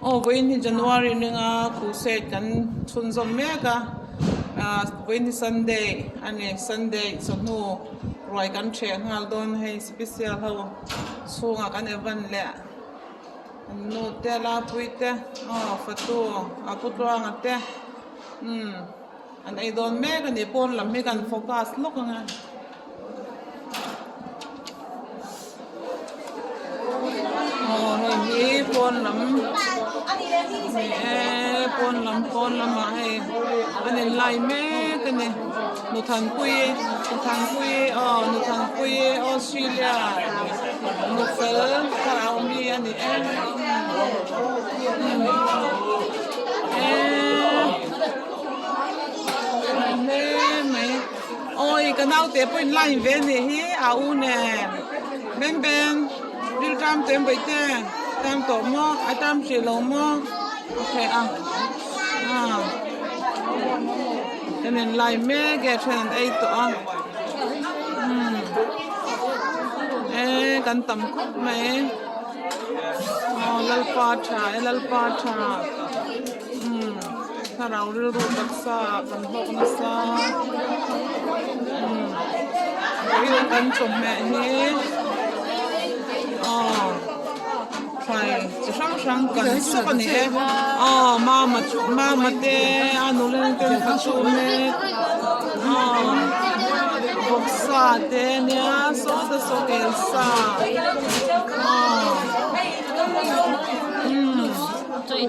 Aw vawiin hi January ninga crusade kan chhunzawm mek a ah vawiin hi Sunday a ni Sunday chawhnu ruai kan ṭheh nghal dawn hei special ho chhungah kan evan leh an nu te Lapuii te aw fatu a pu Tluanga te umm an ei dawn mek a ni pawn lam hi kan focus lawk ang a. Aw hei hi pawn lam ni e pawn lam pawn lamah hei an in lai mek a ni Nuthanpuii Nuthanpuii aw Nuthanpuii Australia nufel thlarau mi a ni e e hle mai. Awi ka naute pawh in line ve anih hi a u nen Ben Ben ril tam te an vaih te tam tawh maw a tam hrih lo maw ok a ah kan in line mek e then an ei tawh a umm e kan tam khawp mai aw lalpa tha e lalpa tha. Umm thlarau rilru taksa ah kan hlawk nasa umm vawiin a kan chawhmeh hi aw thlai chi hrang hrang kan sawk a ni e aw mama mama te a nula te an fatu mek aw vawksa te ania sawta saw kelsa aw umm. Tui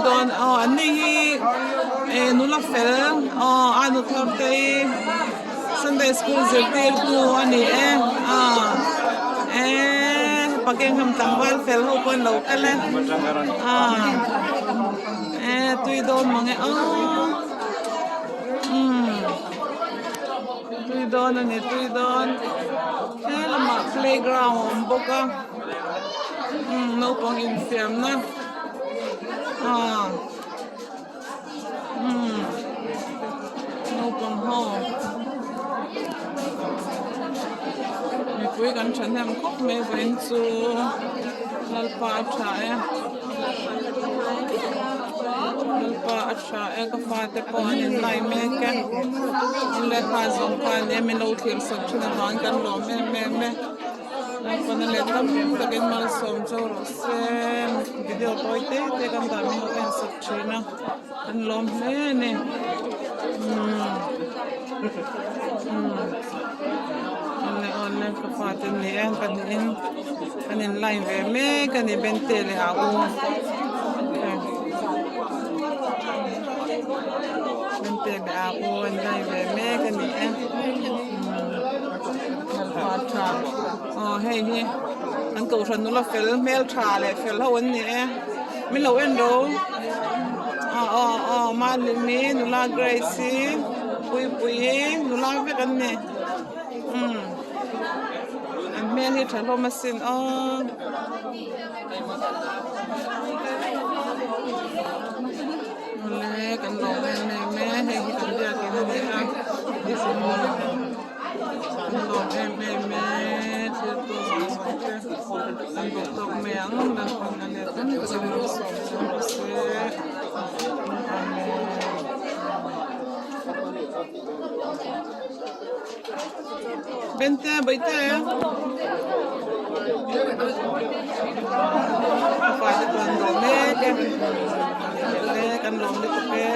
dawn aw an ni hi eh nula fel aw a nu thar te hi Sunday school zirtirtu a ni e ah eh Buckingham tlangval fel ho pawh an lo kal e ah eh tui dawn mange aw umm tui dawn a ni tui dawn he lamah playground a awm bawk a. Umm naupang infiamna ah umm naupang ho mipui kan thahnem khawp mai vawiin chu lalpa a tha e lalpa a tha e ka fate pawh an inlai mek e an lehkha zawng kha ania min lo thlir sak thin avangin kan lawm em em e. Naupang leh tam takin malsawm cho rawh se video tawi te te kan dah min lo en sak thin a an lawm hle a ni umm umm awle awle ka pa te an ni e an pahnihin an in line ve mek a ni bente leh a u bente leh a u an line ve mek a ni e. Tha aw hei hi an kohhran nula fel hmel tha leh fel ho an ni e min lo en ro aw aw aw Malimi nula Grace i Puipuii nula vek an ni umm an hmel hi tha hlawm asin aw. Awle kan lawm em em e hei hi kan biakin a ni a. An lawm em em e thil tu zawng zawng te an duh tawk mai ang lalpan a let tam takin an sawm chhuak rawh se Amen. Bente Bawihte Ka fate pawh an lawm mek e kan lawm lutuk e.